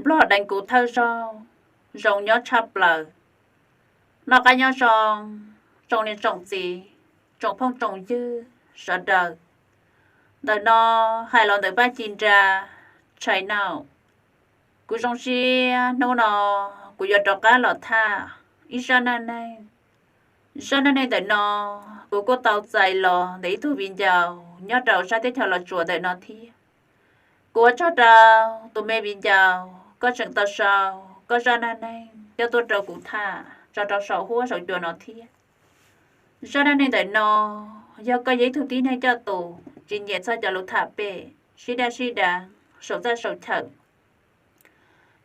Nplog deev kuv thawj zaug zoo nyob tshaj plaws. Noj qab nyob zoo, tsoom niam tsoom txiv, tsoom phooj tsoom ywg sawv daws. Ntawm no hais los ntawm Paj Ci Nra, China. Kuv zoo siab hnub no kuv yuav rov qab los tham ib zaj neej neeg. Zaj neej neeg ntawm no kuv kuj tau txais los ntawm ib tug viv ncaus nyob rau sab teb chaws Los Tsuas ntawm no thiab. Kuv ua tsaug rau tus me viv ncaus koj tseem tau sau koj zaj neej neeg coj tuaj rau kuv tham tso rau saum huab saum cua no thiab. Zaj neej neeg ntawm no yog koj yog ib tug tib neeg coj tus tsis nyiam txog cov lus tham pem sib daj sib dav saum txaj saum chaw,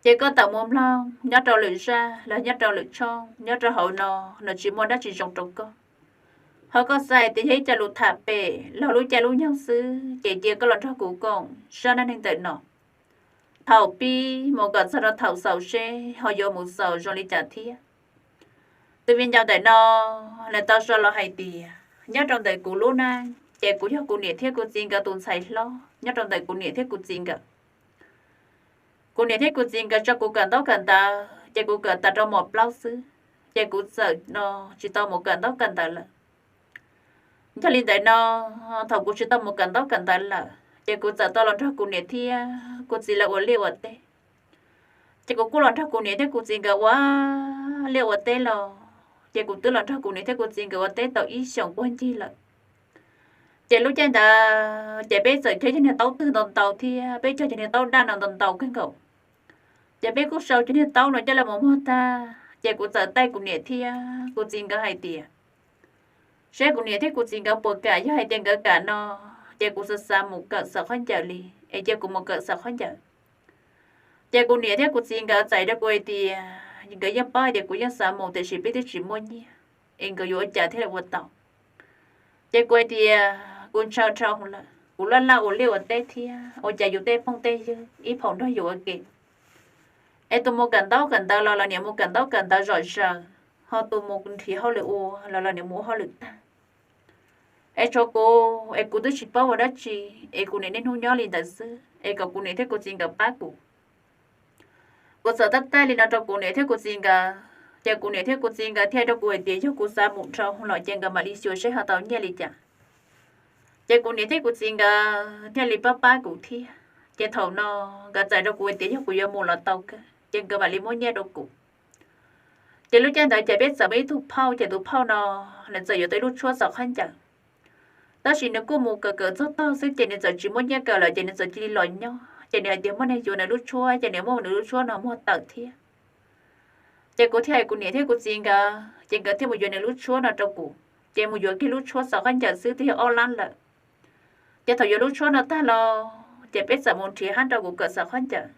ces koj tawm mus mloog nyob rau lwm zaj los nyob rau lwm tshooj nyob rau hauv no, nws tsis muaj dab tsi zoo rau koj. Ho koj xav tias yog ib co lus tham pem los lub caij lub nyoog xwb ces cia koj los nrog kuv koom zaj neej neeg ntawm no. Thaum pib mus kom txog rau thaum xaus seb ho yuav mus xaus zoo li cas thiab. Tus viv ncaus ntawm no nws tau sau los hais tias nyob rau ntawm kuv lub neej ces kuv yog kuv niam thiab kuv txiv nkawd tus ntxhais hlob nyob rau ntawm kuv niam thiab kuv txiv nkawd. Kuv niam thiab kuv txiv nkawd tso kuv kawm ntaub kawm ntawv ces kuv kawm tas rau mos plaub xwb, ces kuv txawm no tsis tau mus kawm ntaub kawm ntawv lawm. Yog li ntawd no, thaum kuv tsis tau mus kawm ntaub kawm ntawv lawm ces kuv txawm tau los nrog kuv niam thiab kuv txiv lawv ua liaj ua teb. Ces kuv kuj los nrog kuv niam thiab kuv txiv nkawd ua liaj ua teb los, ces kuv twb los nrog kuv niam thiab kuv txiv nkawd ua teb tau ib xyoos puag ncig lawm. Ces lub caij ntawd ces peb txawm cog cov niag taub twg ntau ntau thiab peb cog cov niag taub daj no ntau ntau kawg nkaus. Ces peb kuj sau cov niag taub no coj los mus muag tag ces kuv txawm taij kuv niam thiab kuv txiv nkawd hais tias, seb kuv niam thiab kuv txiv nkawd puas kam, yog hais tias nkawd kam no ces kuv xav xav mus kawm xav khaub ncaws li, es cia kuv mus kawm xav khaub ncaws. Ces kuv niam thiab kuv txiv nkawd txais rau kuv hais tias nkawd yeej paub hais tias kuv yeej xav mus tiam sis peb twb tsis muaj nyiaj, es nkawd yuav ua cas thiaj li ua tau. Ces kuv hais tias kuv ntshaw dhau lawm, kuv laj laj ua liaj ua teb thiab ua cas yus tej phooj tej ywg ib phaum nrog yus ua ke, es tus mus kawm ntaub kawm ntawv los los niam mus kawm ntaub kawm ntawv zom zaws, ho tus mus nrhiav hauj lwm ua los los niam mus ua hauj lwm tag. Es tshuav kuv es kuv twb tsis paub ua dab tsi, es kuv niam niaj hnub nyob li ntawd xwb, es kom kuv niam thiab kuv txiv nkawd pab kuv. Kuv txawm taij taij li no rau kuv niam thiab kuv txiv nkawd, ces kuv niam thiab kuv txiv nkawd thiaj rau kuv hais tias yog kuv xav mus dhau los ces nkawd mam li xyuas seb ho tau nyiaj li cas. Ces kuv niam thiab kuv txiv nkawd thiaj li pab pab kuv thiab. Ces thaum no nkawd txais rau kuv hais tias yog kuv yuav mus los tau kawg ces nkawd mam li muab nyiaj rau kuv. Ces lub caij ntawd ces peb txawm muaj ib tug phauj, ces tus phauj no nws txawm yuav tau ib lub tshuab xav khaub ncaws. Tab sis nws kuj mus kawm kawm txog tog xwb ces nws txawm tsis muaj nyiaj kawm lawm ces nws txawm cia li los nyob, ces nws hais tias muaj neeg yuav nws lub tshuab ces nws muab nws lub tshuab no muag tawm thiab. Ces kuv thiaj hais kuv niam thiab kuv txiv nkawd, ces nkawd thiaj mus yuav nws lub tshuab no rau kuv. Ces mus yuav kiag lub tshuab xav khaub ncaws xwb twb yog ob lab lawm. Ces thaum yuav lub tshuab no tag los ces peb txawm mus nrhiav hab rau kuv kawm xav khaub ncaws.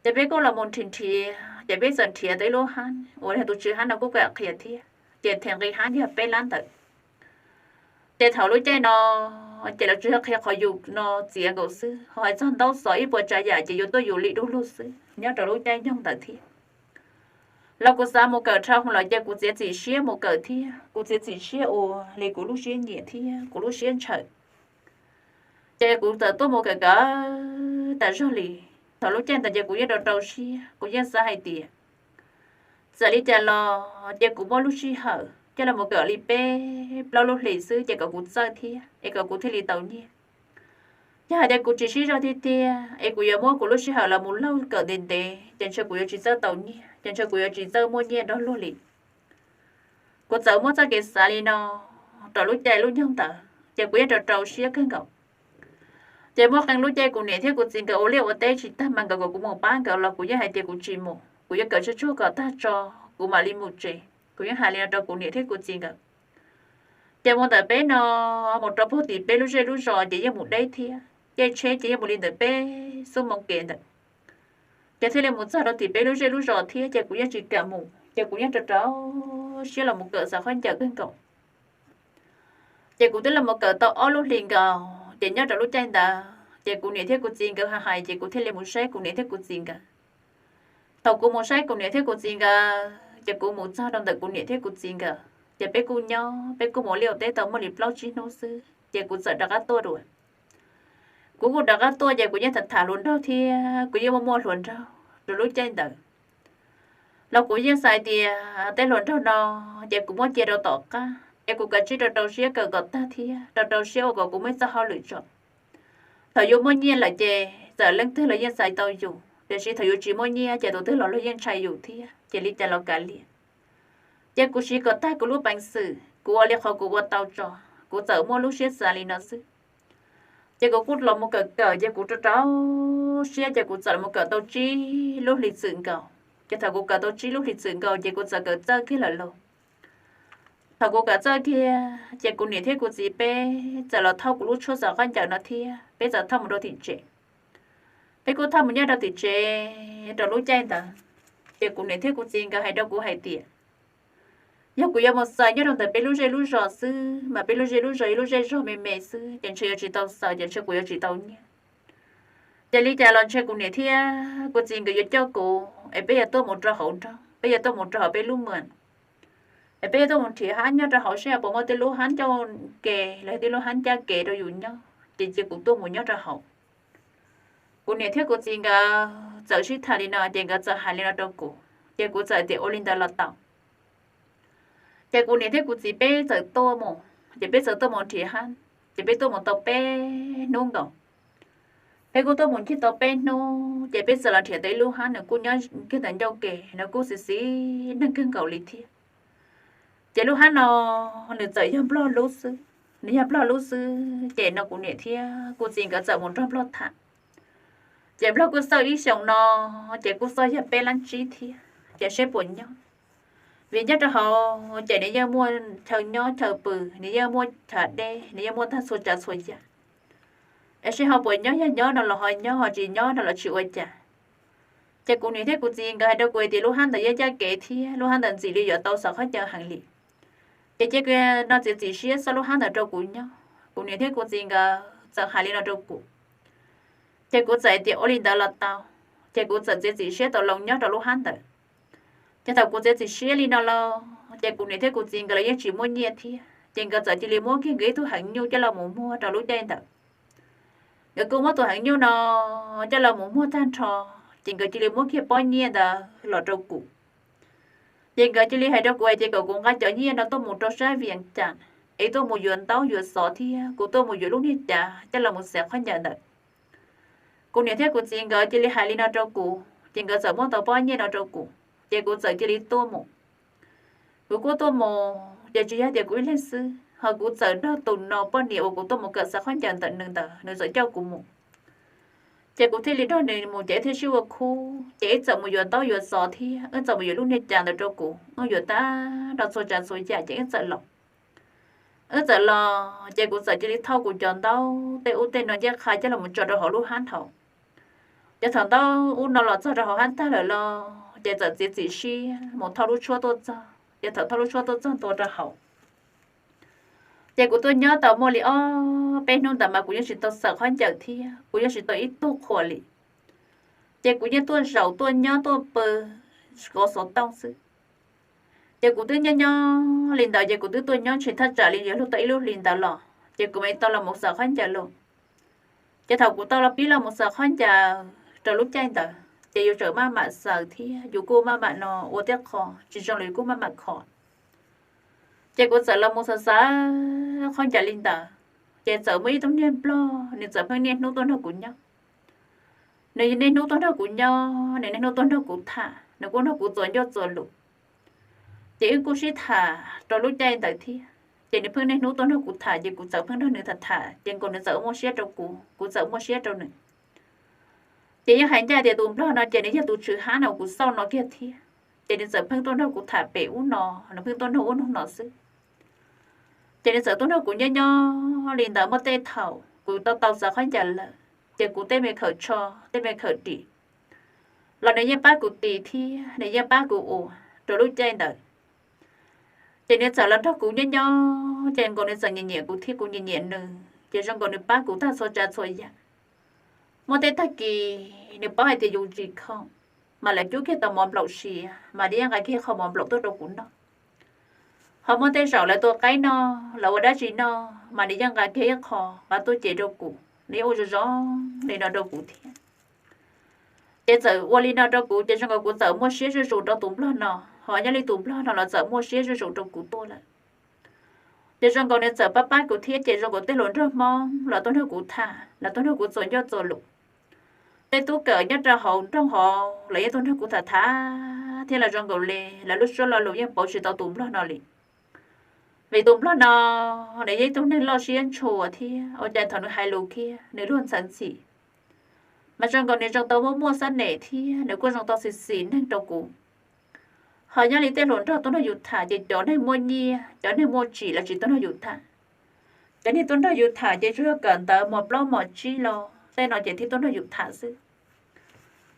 Ces peb kuj los mus nrhiav nrhiav, ces peb txawm nrhiav tau ib lub hab uas tus tswv hab no kuj kam qhia thiab, ces them nqi hab yog peb lab ntawm. Ces thaum lub caij no ces lawv tsuas yog qhia qhov yus no txiav nkaus xwb, ho hais txog ntaub xov ib puas tsav yam ces yuav tuaj yus li dub lug xwb nyob rau lub caij nyoog ntawd thiab. Los kuv xav mus kawm dhau los ces kuv txiav txim siab mus kawm thiab, kuv txiav txim siab ua li kuv lub siab nyiam thiab kuv lub siab ntshaw. Ces kuv txawm tuaj mus kawm kawm tas zog li. Thaum lub caij ntawd ces kuv yeej rau rau siab, kuv yeej xav hais tias txawm li cas los ces kuv muaj lub sij hawm coj los mus kawm li peb plaub lub hlis xwb ces kom kuv txawj thiab es kom kuv thiaj li tau nyiaj. Yog hais tias kuv tsis sib zog tiag tiag es kuv yuav muab kuv lub sij hawm los mus laug kawm ntev ntev ces ntshe kuv yuav tsis txawj tau nyiaj, ces ntshe kuv yuav tsis txawj muaj nyiaj nrog luag li. Kuv txawm muab txoj kev xav li no rau lub caij lub nyoog ntawd ces kuv yeej rau rau siab kawg nkaus. Ces muaj qee lub caij kuv niam thiab kuv txiv nkawd ua liaj ua teb tsis tag mas nkawd kom kuv mus pab nkawd los kuv yeej hais tias kuv tsis mus, kuv yuav kawm tsuag tsuag kom tag tso kuv mam li mus tsev. Kuv yeej hais li no rau kuv niam thiab kuv txiv nkawd. Ces mus ntawm peb no mus rau puag tim peb lub zej lub zos ces yeej mus deb thiab, caij tsheb ces yeej mus li ntawm peb xuab moos kev ntawd. Ces thiaj li mus txog rau tim peb lub zej lub zos thiab ces kuv yeej tsis kam mus, ces kuv yeej rau rau siab los mus kawm xav khaub ncaws kawg nkaus. Ces kuv twb los mus kawm tau ob lub hlis nkaus ces nyob rau lub caij ntawd ces kuv niam thiab kuv txiv nkawd hais hais ces kuv thiaj li mus saib kuv niam thiab kuv txiv nkawd. Thaum kuv mus saib kuv niam thiab kuv txiv nkawd ces kuv mus txog rau ntawm kuv niam thiab kuv txiv nkawd ces peb kuj nyob peb kuj mus liaj ua teb tau muaj li plaub tsib hnub xwb ces kuv txawm rov qab tuaj dua. Kuv kuj rov qab tuaj ces kuv yeej tham tham hluas nraug thiab kuv yeej muaj muaj hluas nraug rau lub caij ntawd. Los kuv yeej xav tias tej hluas nraug no ces kuv muab cia rau tom qab es kuv kav tsij rau rau siab kawm kom tag thiab rau rau siab ua kom kuv muaj ib txoj hauj lwm tso. Thaum yus muaj nyiaj lawm ces txawm leej twg los yeej xaiv tau yus, tiam sis thaum yus tsis muaj nyiaj ces tus twg los luag yeej ntshai yus thiab, ces li cas los kav liam. Ces kuv siv kom tag kuv lub peev xwm, kuv ua li qhov kuv ua tau tso, kuv txawm muaj lub siab xav li no xwb. Ces kuv kuj los mus kawm kawm ces kuv rau rau siab ces kuv txawm los mus kawm tau tsib lub hlis txwm nkaus. Ces thaum kuv kawm tau tsib lub hlis txwm nkaus ces kuv txawm kawm txawj kiag lawm lauj. Thaum kuv kawm txawj kiag ces kuv niam thiab kuv txiv peb txawm los thauj kuv lub tshuaj xav khaub ncaws no thiab peb txawm thauj mus rau tim tsev. Peb kuj thauj mus nyob rau tim tsev rau lub caij ntawd, ces kuv niam thiab kuv txiv nkawd hais rau kuv hais tias yog kuv yuav mus xaws nyob rau ntawm peb lub zej lub zos xwb mas peb lub zej lub zos yog lub zej zog me me xwb ces ntshe yuav tsis tau xaws ces ntshe kuv yuav tsis tau nyiaj. Ces li cas los ntshe kuv niam thiab kuv txiv nkawd yuav coj kuv es peb yuav tuaj mus rau hauv nroog, peb yuav tuaj mus rau hauv peb lub mwas, es peb yuav tuaj mus nrhiav hab nyob rau hauv seb puas muaj tej lub hab ncauj ke los tej lub hab ncaj ke rau yus nyob ces cia kuv tuaj mus nyob rau hauv. Kuv niam thiab kuv txiv nkawd txawm sib tham li no ces nkawd txawm hais li no rau kuv, ces kuv txawm tias ua li ntawd los tau. Ces kuv niam thiab kuv txiv peb txawm tuaj mus, ces peb txawm tuaj mus nrhiav hab, ces peb tuaj mus tau peb hnub nkaus. Peb kuj tuaj mus ncig tau peb hnub ces peb txawm los nrhiav tau ib lub hab nws kuj nyob kiag ntawm ncauj ke, nws kuj xiv xiv neeg kawg nkaus li thiab. Ces lub hab no nws txawm yog nplog lub xwb, nws yog nplog lub xwb ces no kuv niam thiab kuv txiv nkawd txawm mus nrog nplog tham. Ces nplog kuj xauj ib xyoos no, ces kuj xauj yog peb lab tsib thiab ces seb puas nyob. Vim nyob rau hauv ces nws yeej muaj chaw nyob chaw pw, nws yeej muaj chav dej, nws yeej muaj tag txhua tsav txhua yam. Es seb ho puas nyob, yog nyob no los ho nyob, ho tsis nyob no los tsis ua cas. Ces kuv niam thiab kuv txiv nkawd hais rau kuv hais tias lub hab ntawd yeej ncaj kev thiab lub hab ntawd ntxim li yuav tau xav khaub ncaws heev li. Ces cia no txiav txim siab xauj lub hab ntawd rau kuv nyob. Kuv niam thiab kuv txiv nkawd txawm hais li no rau kuv. Ces kuv txawm tias ua li ntawd los tau. Ces kuv txawm txiav txim siab tau los nyob rau lub hab ntawd. Ces thaum kuv txiav txim siab li no los ces kuv niam thiab kuv txiv nkawd los yeej tsis muaj nyiaj thiab ces nkawd txawm cia li muab kiag nkawd ib tug heev nyuj coj los mus muag rau lub caij ntawd. Nkawd kuj muab tus heev nyuj no coj los mus muag tag nrho, ces nkawd cia li muab kiag pob nyiaj ntawd los rau kuv. Ces nkawd cia li hais rau kuv hais tias kom kuv nqa cov nyiaj no tuaj mus rau sab Vias Cas es tuaj mus yuav ntaub yuav xov thiab kuv tuaj mus yuav lub niag cav coj los mus xav khaub ncaws ntawd. Kuv niam thiab kuv txiv nkawd cia li hais li no rau kuv ces nkawd txawm muab tau pob nyiaj no rau kuv, ces kuv txawm cia li tuaj mus. Kuv kuj tuaj mus ces tsis yog tias kuv ib leeg xwb, ho kuv txawm nrog tus no poj niam uas kuv tuaj mus kawm xav khaub ncaws ntawm nws ntawd, nws txawm coj kuv mus. Ces kuv thiaj li nrog nws mus ces thiaj sib ua khub, ces wb txawm mus yuav ntaub yuav xov thiab wb txawm mus yuav lub niag cav ntawd rau kuv, wb yuav tag nrho txhua tsav txhua yam ces wb txawm los. Wb txawm los ces kuv txawm cia li thauj kuv cov ntaub tej ub tej no ncaj qha coj los tso rau hauv lub hab hauv. Ces thaum ntaub ub no los txog rau hauv hab tag lawm los ces txawm txiav txim siab mus thauj lub tshuab tuaj txog, ces thaum thauj lub tshuab tuaj txog ntua rau hauv. Ces kuv tuaj nyob tau muaj li ob peb hnub ntawd mas kuv yeej tsis tau xaws khaub ncaws thiab kuv yeej tsis tau ib tug qhua li. Ces kuv yeej tuaj zaum tuaj nyob tuaj pw kov xov tooj xwb. Ces kuv twb nyob nyob li ntawd ces kuv twb tuaj nyob ntshe thaj tsam li yuav luag tau ib lub hli ntawd los ces kuv mam tau los mus xaws khaub ncaws los. Ces thaum kuv tau los pib los mus xaws khaub ncaws rau lub caij ntawd ces yus tseem maj mam xaws thiab yus kuj maj mam no ua tej qho tsis zoo los yus kuj maj mam kho. Ces kuv txawm los mus xaws xaws khaub ncaws li ntawd, ces txawm muaj ib tug niag nplog nws txawm pheej niaj hnub tuaj nrog kuv nyob. Nws niaj hnub tuaj nrog kuv nyob, nws niaj hnub tuaj nrog kuv tham, nws kuj nrog kuv txuas ncauj txuas lus. Ces wb kuj sib tham rau lub caij ntawd thiab, ces nws pheej niaj hnub tuaj nrog kuv tham ces kuv txawm pheej nrog nws tham tham ces nkaus nws txawm muaj siab rau kuv, kuv txawm muaj siab rau nws. Ces yeej hais ncaj tias tus nplog no ces nws yog tus tswv hab no kuv xauj no kiag thiab, ces nws txawm pheej tuaj nrog kuv tham pem ub no, nws pheej tuaj nrog ub nrog no xwb. Ces nws txawm tuaj nrog kuv nyob nyob li ntawd muaj tej thaum kuv tau tau xaws khaub ncaws lawm, ces kuv tej me khawm tsho, tej me khawm dim los nws yeej pab kuv tis thiab nws yeej pab kuv ua rau lub caij ntawd. Ces nws txawm los nrog kuv nyob nyob ces nkaus nws txawm nyiam nyiam kuv thiab kuv nyiam nyiam nws, ces zoo nkaus nws pab kuv tag txhua tsav txhua yam. Muaj tej tag kis nws paub hais tias yus tsis khoom, mas lawv cub kiag tau mov nplaum siav mas nws yeej nqa kiag qho mov nplaum tuaj rau kuv noj. Ho muaj tej zaum lawv tua qaib noj, lawv ua dab tsi noj mas nws yeej nqa kiag ib qho nqa tuaj cev rau kuv, nws yeej ua zoo zoo li no rau kuv thiab. Ces txawm ua li no rau kuv ces zoo nkaus kuv txawm muaj siab zuj zus rau tus nplog no, ho nyob li tus nplog no los txawm muaj siab zuj zus rau kuv tuaj lawm. Ces zoo nkaus nws txawm pab pab kuv thiab ces zoo nkaus tej hluas nraug Hmoob los tuaj nrog kuv tham, los tuaj nrog kuv txuas ncauj txuas lus. Tej tub kawm nyob rau hauv nroog hauv los yeej tuaj nrog kuv tham tham thiab los zoo nkaus li lawv lub suab lo lus yeej pauv tsis tau tus nplog no li. Vim tus nplog no nws yog ib tug neeg loj siab ntshua thiab ua cas thaum nws hais lus kiag nws luag ntxhawv ntxhim, mas zoo nkaus nws zoo tau muaj muaj xab nem thiab nws kuj zoo tau xis xis neeg rau kuv. Ho nyob li tej hluas nraug tuaj nrog yus tham ces cov neeg muaj nyiaj cov neeg muaj tsim los tsis tuaj nrog yus tham. Cov neeg tuaj nrog yus tham ces tsuas yog kawm ntawv mos plaub mos tsib los tej no ces thiaj tuaj nrog yus tham xwb.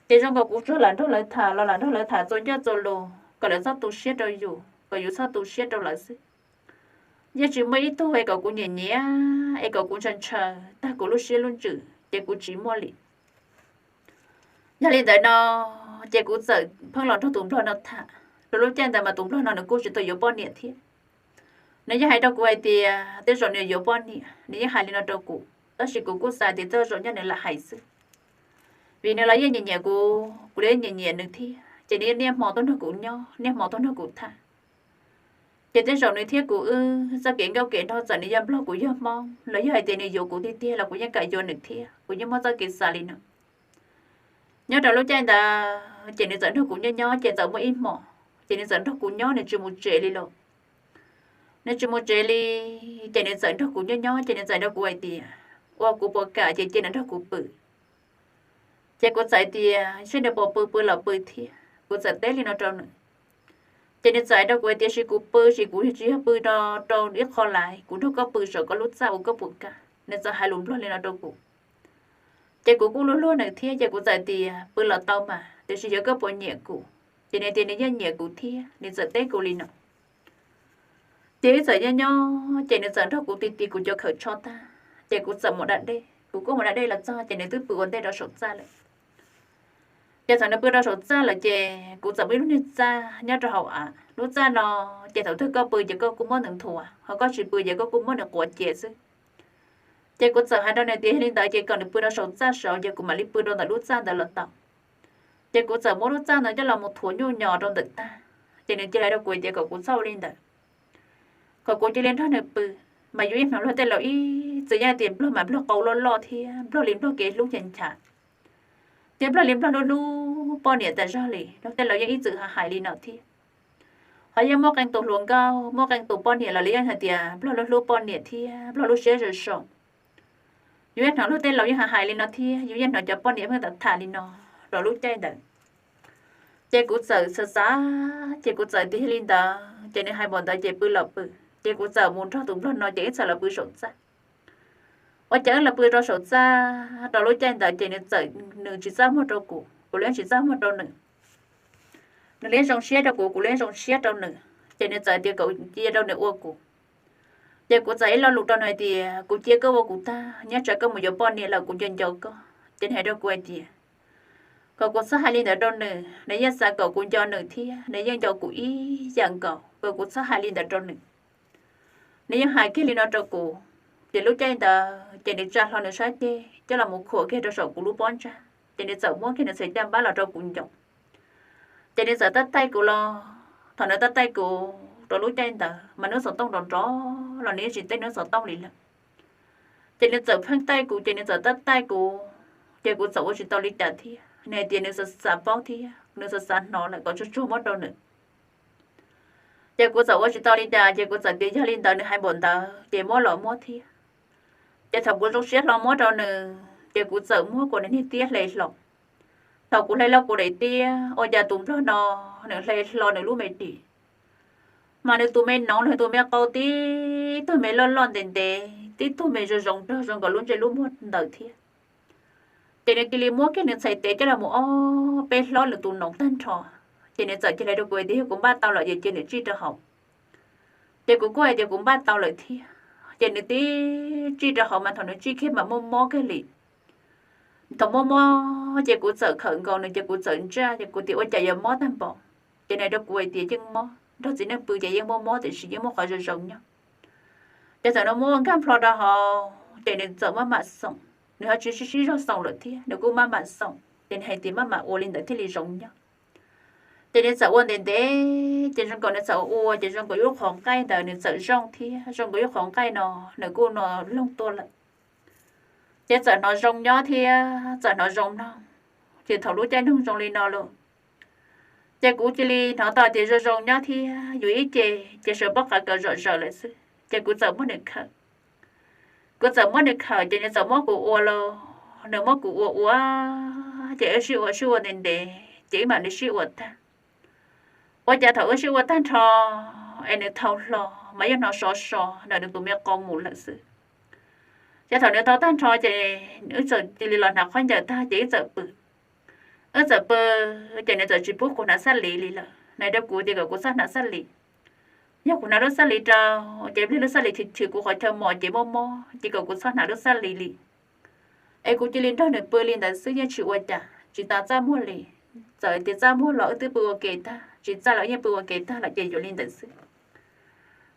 Ces zoo nkaus kuv tsuas lam nrog lawv tham los lam nrog lawv tham txuas ncauj txuas lus kom lawv txhob tu siab rau yus kom yus txhob tu siab rau lawv xwb. Yeej tsis muaj ib tug es kom kuv nyiam nyiam es kom kuv ntshaw ntshaw tag kuv lub siab lub ntsws ces kuv tsis muaj li. Yog li ntawd no ces kuv txawm pheej los nrog tus nplog no tham. Rau lub caij ntawd mas tus nplog no nws kuj tsis tau yuav poj niam thiab. Nws yeej hais rau kuv hais tias tej zaum nws yuav poj niam, nws yeej hais li no rau kuv tab sis kuv kuj xav tias tej zaum nyaj nws lam hais xwb. Vim nws los yeej nyiam nyiam kuv, kuv los yeej nyiam nyiam nws thiab ces nws yeej niaj hmo tuaj nrog kuv nyob niaj hmo tuaj nrog kuv tham. Ces tej zaum nws thiab kuv wb txoj kev nkauj kev nraug txawm nws yog nplog kuv yog Hmoob los yog hais tias nws yuav kuv tiag tiag los kuv yeej kam yuav nws thiab kuv yeej muaj txoj kev xav li no. Nyob rau lub caij ntawd ces nws txawm nrog kuv nyob nyob ces txawm muaj ib hmos ces nws txawm nrog kuv nyob nws tsis mus tsev li lawm. Nws tsis mus tsev li ces nws txawm nrog kuv nyob nyob ces nws txawm nrog kuv hais tias ua kuv puas kam ces cia nws nrog kuv pw. Ces kuv txawm tias seb nws puas pw pw los pw thiab kuv txawm teb li no rau nws. Ces nws txawm hais rau kuv hais tias sis kuv pw sis kuv tsis yog pw rau ib qho lais kuv nrog koj pw saum koj lub txaj ua koj puas kam, nws txawm hais lus nplog li no rau kuv. Ces kuv kuj luag luag nws thiab ces kuv txawm tias pw los tau mas tiam sis yog koj puas nyiam kuv. Ces nws tias nws yeej nyiam kuv thiab nws txawm teb kuv li no. Ces wb txawm nyob nyob ces nws txawm nrog kuv ti ti kuv cov khawm tsho tag ces kuv txawm mus da dej, kuv kuj mus da dej los txog ces nws twb pw ua ntej rau saum txaj lawm. Ces thaum nws pw rau saum txaj lawm ces kuv txawm muaj ib lub niag txaj nyob rau hauv av, lub txaj no ces thaum twg koj pw ces koj kuj muab nws nthuav, ho koj tsis pw ces koj kuj muab nws quav cia xwb. Ces kuv txawm hais rau nws tias yog li ntawd ces kom nws pw rau saum txaj saud ces kuv mam li pw rau ntawm lub txaj ntawd los tau. Ces kuv txawm muab lub txaj ntawd coj los mus thuav nyuj nyos rau ntawm tag, ces nws cia li hais rau kuv tias kom kuv txhob ua li ntawd, kom kuv cia li nrog nws pw, mas yus yeej hnov luag tej laus ib txwm yeej tias nplog mas nplog qau loj loj thiab nplog li nplog kev hlub nchav nchav, thiab nplog li nplog hlub hlub poj niam tas zog li, luag tej laus yeej ib txwm hais li no thiab. Ho yeej muaj qee tus hluas nkauj muaj qee tus poj niam los lawv yeej hais tias nplog hlub hlub poj niam thiab nplog lub siab zoo zoo. Yus yeej hnov luag tej laus yeej hais li no thiab yus yeej hnov cov poj niam pheej tham tham li no rau lub caij ntawd. Ces kuv txawm xav xav, ces kuv txawm tias yog li ntawd ces nws hais npaum ntawd ces pw los pw. Ces kuv txawm mus nrog tus nplog no ces wb txawm los pw saum txaj. Ua cas wb los pw rau saum txaj rau lub caij ntawd ces nws txawm, nws tsis txaj muag rau kuv, kuv los tsis txaj muag rau nws. Nws los zoo siab rau kuv, kuv los zoo siab rau nws, ces nws txawm tias kom cia rau nws ua kuv. Ces kuv txawm ib lo lus rau nws hais tias kuv cia koj ua kuv tag, nyob tsam koj mus yuav poj niam lawm kuv nco nco koj. Ces nws hais rau kuv hais tias kom kuv txhob hais li ntawd rau nws, nws yeej xav kom kuv nco nws thiab nws yeej nco kuv ib yam nkaus, kom kuv txhob hais li ntawd rau nws. Nws yeej hais kiag li no rau kuv. Ces lub caij ntawd ces nws tsa hlo nws sab ceg coj los mus khuam kiag rau saum kuv lub pob ntsag, ces nws txawm muab kiag nws txhais caj npab los rau kuv ncoo. Ces nws txawm tab taij kuv los, thaum nws tab taij kuv rau lub caij ntawd mas hnub xov tooj nrov nrov los nws yeej tsis teb hnub xov tooj li lawm. Ces nws txawm pheej taij kuv, ces nws txawm tab taij kuv, ces kuv txawm ua tsis tau li cas thiab. Nws hais tias nws xav xav paub thiab nws xav xav hnov lawm kom tsuag tsuag muab rau nws. Ces kuv txawm ua tsis tau li cas, ces kuv txawm tias yog li ntawd nws hais npaum ntawd ces muab los muab thiab. Ces thaum kuv zoo siab hlo muab rau nws, ces kuv txawm muab kuv niag tiab hle hlo. Thaum kuv hle hlo kuv daim tiab ua cas tus nplog no nws hle hlo nws lub me ris, mas nws tus me noov, nws tus me qau tib tug me loj loj ntev ntev, tib tug me zoo zoo nraug zoo nkaus lub ntsej lub muag ntawd thiab. Ces nws cia li muab kiag nws txhais tes coj los mus ob peb hlob nws tus noov tag nrho. Ces nws txawm cia li hais rau kuv hais tias yog kuv npaj tau lawm ces cia nws tsij rau hauv. Ces kuv kuj hais tias kuv npaj tau lawm thiab. Ces nws tib tsij rau hauv mas thaum nws tsij kiag mas mob mob kiag li. Thaum mob mob ces kuv txawm khawm nkaus nws ces kuv txawm ntsaj, ces kuv tias ua cas yuav mob tag npaum. Ces nws hais rau kuv hais tias yeej mob, nrog txiv neej pw ces yeej mob mob tiam sis yeej muaj qhov zoo zoo nyob. Ces thaum nws muab nkag plho rau hauv ces nws txawm maj mam xoom, nws ho tsis sib sib zog xoom lawm thiab nws kuj maj mam xoom. Ces nws hais tias maj mam ua li ntawd thiaj li zoo nyob. Ces nws txawm ua ntev ntev, ces zoo nkaus nws txawm ua, ces zoo nkaus ib lub qhov nqaij ntawd nws txawm zoo thiab, zoo nkaus ib qhov nqaij no nws kuj no loog tuaj lawm. Ces txawm hnov zoo nyob thiab txawm hnov zoo mloog, ces thaum lub caij nyoog zoo li no lawm, ces kuv cia li hnov tau tias zoo zoo nyob thiab, yus ib ce ces sawv pob qa kaws zom zaws lawm xwb, ces kuv txawm muab nws khawm. Kuv txawm muab nws khawm ces nws txawm muab kuv ua los, nws muab kuv ua ua, ces wb sib ua sib ua ntev ntev ces wb mam li sib ua tag. Ua cas thaum wb sib ua tag nrho es nws thau hlo mas yeej hnov sov so ntawm nws tus me qau mus lawm xwb. Ces thaum nws thau tag nrho ces wb txawm cia li los hnav khaub ncaws tag ces wb txawm pw. Wb txawm pw, ces nws txawm tsis pub kuv hnav xab lis li lawm, nws rau kuv tias kom kuv txhob hnav xab lis. Yog kuv hnav lub xab lis rau, ces pliag lub xab lis chwv chwv kuv qhov chaw mos ces mob mob, ces kom kuv txhob hnav lub xab lis li. Es kuv cia li nrog nws pw li ntawd xwb yeej tsis ua cas, tsis tas txaj muag li. Txawm tias txaj muag los wb twb pw ua ke tag, tsis txaj los yeej pw ua ke tag lawm ces yuav li ntawd xwb.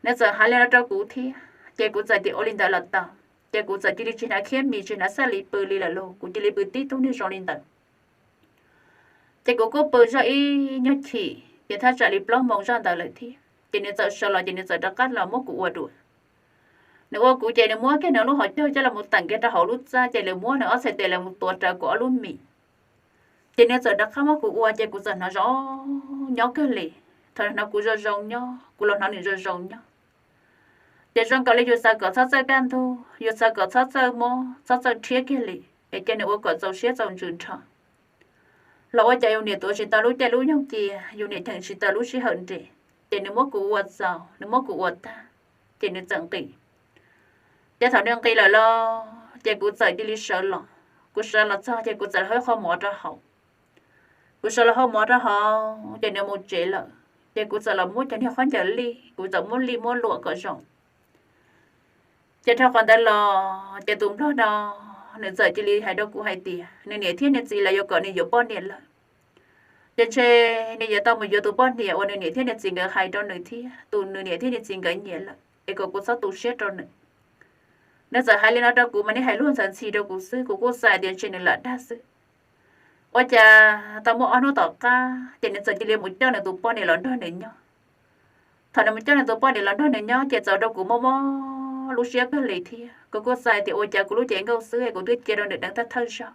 Nws txawm hais li no rau kuv thiab ces kuv txawm tias ua li ntawd los tau. Ces kuv txawm cia li tsis hnav khiab mis tsis hnav xab lis pw li lawm lauj, kuv cia li pw tib tug niag zoo li ntawd. Ces kuv kuj pw zog ib nyuag chim ces thaj tsam li plaub moos zoj ntawd lawm thiab ces nws txawm sawv los ces nws txawm rov qab los muab kuv ua dua. Nws ua kuv ces nws muab kiag nws lub hauv caug coj los mus teem kiag rau hauv lub txaj ces nws muab nws ob txhais tes los mus tuav rawv kuv ob lub mis. Ces nws txawm rov qab muab kuv ua ces kuv txawm hnov zoo nyob kawg li. Thaum hnov kuv zoo zoo nyob, kuv los hnov nws zoo zoo nyob. Ces zoo nkaus li yus xav kom txhob txawj kaj ntug, yus xav kom txhob txawj mob txhob txawj rhiab kiag li, es cia nws ua kom txaus siab txaus ntsws nrho. Los ua cas yus niam tuav tsis tau lub caij lub nyoog cia, yus niam cheem tsis tau lub sij hawm nres, ces nws muab kuv ua txaus, nws muab kuv ua tag, ces nws txawm nqis. Ces thaum nws nqis lawm los ces kuv txawm cia li sawv los. Kuv sawv los txog ces kuv txawm hau qhov mov rau hauv. Kuv sawv los hau mov rau hauv ces nws mus tsev lawm, ces kuv txawm los muab cov niag khaub ncaws lij, kuv txawm muab lij muab luam kom zoo. Ces dhau qhov ntawd los ces tus nplog no nws txawm cia li hais rau kuv hais tias nws niam thiab nws txiv lawv yuav kom nws yuav poj niam lawm. Ces ntshe nws yuav tau mus yuav tus poj niam uas nws niam thiab nws txiv nkawd hais rau nws thiab tus nws niam thiab nws txiv nkawd nyiam lawm es kom kuv txhob tu siab rau nws. Nws txawm hais li no rau kuv mas nws hais luag ntxhi ntxhi rau kuv xwb, kuv kuj xav tias ntshe nws lam dag xwb. Ua cas tau muaj ob hnub tom qab ces nws txawm cia li mus coj nws tus poj niam los nrog nws nyob. Thaum nws mus coj nws tus poj niam los nrog nws nyob ces txawm ua rau kuv mob mob lub siab kawg li thiab. Kuv kuj xav tias ua cas kuv lub cev nkauj xwb es kuv twb cia rau nws deev thawj thawj zaug,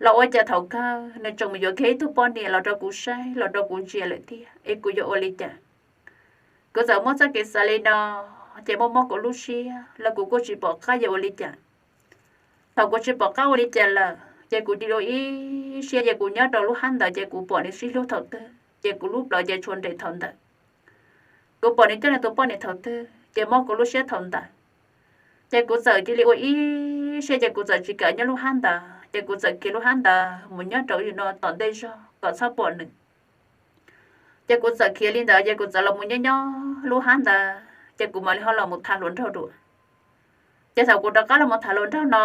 los ua cas thaum kawg nws tseem mus yuav kiag ib tug poj niam los rau kuv saib los rau kuv ntsia lawm thiab, es kuv yuav ua li cas? Kuv txawm muab txoj kev xav li no, ces mob mob kuv lub siab los kuv kuj tsis pom qab yuav ua li cas. Thaum kuv tsis pom qab ua li cas lawm ces kuv cia li ua ib siab ces kuv nyob rau lub hab ntawd ces kuv pom nws sib hlub thaum twg ces kuv lub plawv ces tshuav nres thaum ntawd. Kuv pom nws coj nws tus poj niam thaum twg ces mob kuv lub siab thaum ntawd. Ces kuv txawm cia li ua ib siab ces kuv txawm tsis kam nyob lub hab ntawd ces kuv txawm khiav lub hab ntawd mus nyob rau no tom ntej zog kom txhob pom nws. Ces kuv txawm khiav li ntawd ces kuv txawm los mus nyob nyob lub hab ntawd ces kuv mam li ho los mus tham hluas nraug dua. Ces thaum kuv rov qab los mus tham hluas nraug no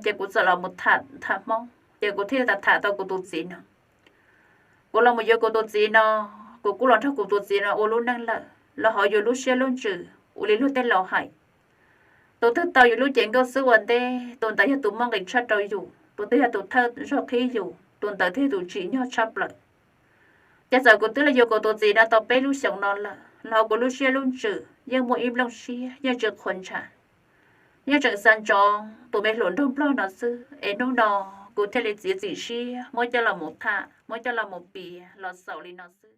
ces kuv txawm los mus tham tham Hmoob ces kuv thiaj li tham tham tau kuv tus txiv no. Kuv los mus yuav kuv tus txiv no, kuv kuj los nrog kuv tus txiv no ua lub neej lawm los ho yuav lub siab lub ntsws ua li luag tej laus hais. Tus twg tau yus lub cev nkauj xwb ua ntej, tus ntawd yog tus muaj nqis tshaj rau yus, tus twg yog tus thawj zaug qhib yus, tus ntawd thiaj yog tus tsim nyog tshaj plaws. Ces txawm kuv twb los yuav kuv tus txiv no tau peb lub xyoos no lawm los kuv lub siab lub ntsws yeej muaj ib nplooj siab yeej tsis qhuav ntshav, yeej tseem xav ntsoov tus me hluas nraug nplog no xwb es hnub no kuv thiaj li txiav txim siab muab coj los mus tham muab coj los mus piav los xaus li no xwb.